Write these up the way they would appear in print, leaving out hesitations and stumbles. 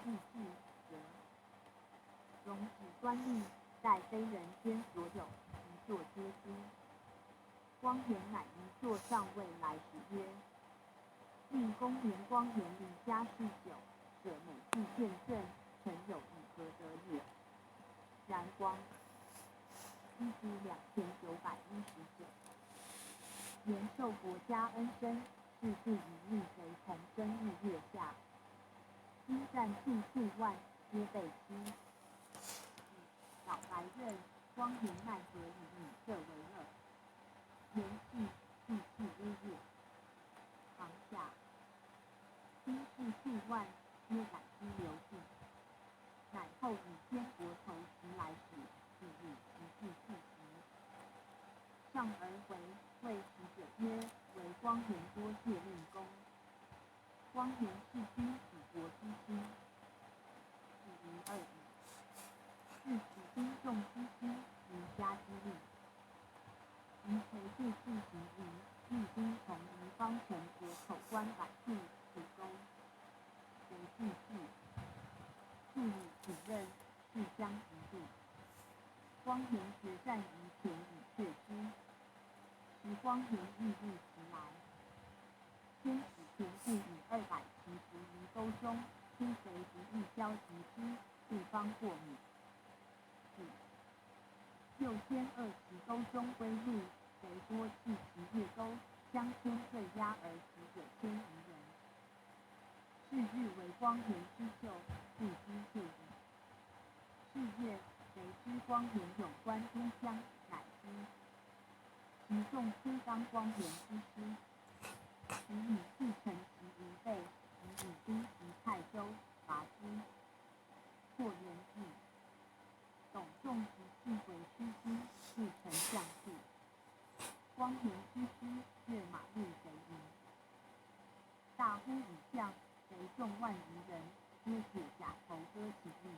复置，则容止端立，殆非人间所有，一座皆知。光严乃一座上谓来使曰：令公年光严离家嗜酒，舍美妓见证，诚有以何得也？然光一2919，严受国家恩深，是故与逆贼同争日月下，兵战数数万，皆被欺。老白任，光严奈何以女色为乐？言气，亦气污也。堂下，兵士数万，皆感之流尽。乃后以监国头袭来使，以与其父复席。上而回，谓使者曰：“惟光严多谢令公。光严事君子国之心，只无二矣。自此兵众之心，无家之力。余垂部自行营，义兵从于方城国口关百处土沟，贼俱至。数以主任，势将一度。光严决战于前以却之。时光严亦欲其来，先使田固以200骑伏于沟中，诸贼不欲交击之，故方获免。又先扼其沟中归路，贼多弃骑越沟，相牵坠压而死者千余人。是日为光严之秀，故知谢矣。是夜，贼知光严勇冠都乡，乃知。其众出当光严之师，其以四城其无备，以以兵袭蔡州，伐之。破元纪，董重即弃回师军，入城将士。光严之师跃马入贼营，大呼以将，贼众万余人，皆解甲头歌其命。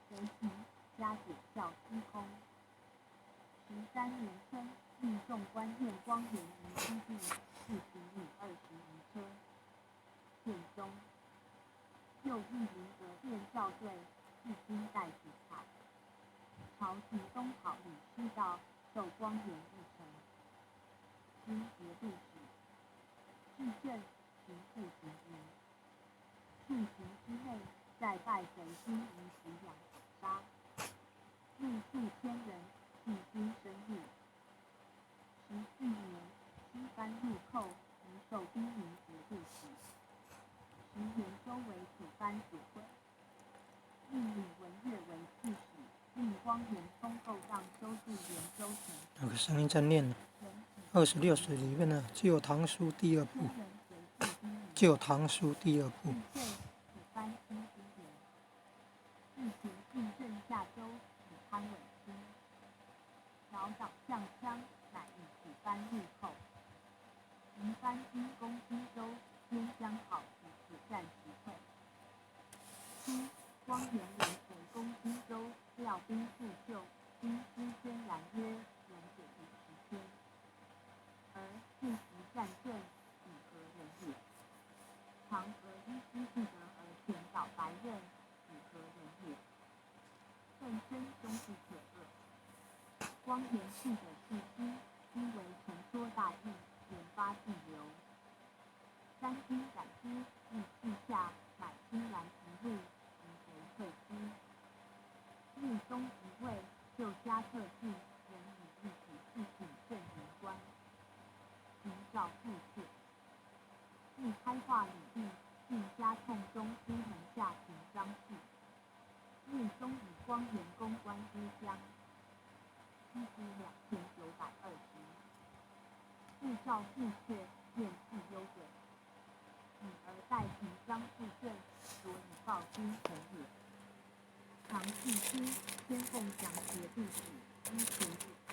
贼骑加解笑虚空。13年春，命众官验光严于基地，赐平女20余车。建中，又议麟阁殿校对，赐金带子彩。朝廷东讨李师道，授光严一城。军节度使，至正，行复行营。数行之内，再败贼军于濮阳杀，戮数千人，弃军深入。14年，西藩入寇，移授兵营节度使。时延州为吐蕃所毁，命李文岳为刺史，命光严通勾当修筑延州城。那个声音在念呢，26水里面的《旧唐书》第二部，《旧唐书》第二部。吐蕃亲军员，日前进镇夏州，与潘伟亲。老党项羌，乃以吐蕃入寇。夷番军攻荆州，边将讨其且战其退。初，光严闻贼攻荆州，调兵复救，军师宣然曰：“勇者50千，而不习战阵，以何人也？常何一师不得而全倒白刃，以何人也？奋身终不可遏。”光严气得是心，须为陈说大义，研发计流。三军感之，亦泣下，乃欣然一路，以贼退之。穆宗即位，就加特进，仍以一主四品正言官，行诏复阙。自开化礼毕，进加痛中书门下平章事。穆宗以光严公官都乡。2920，复诏复阙，殿赐优准。女儿代平章事政，所以报君臣也。唐庆初，迁凤翔节度使，依前。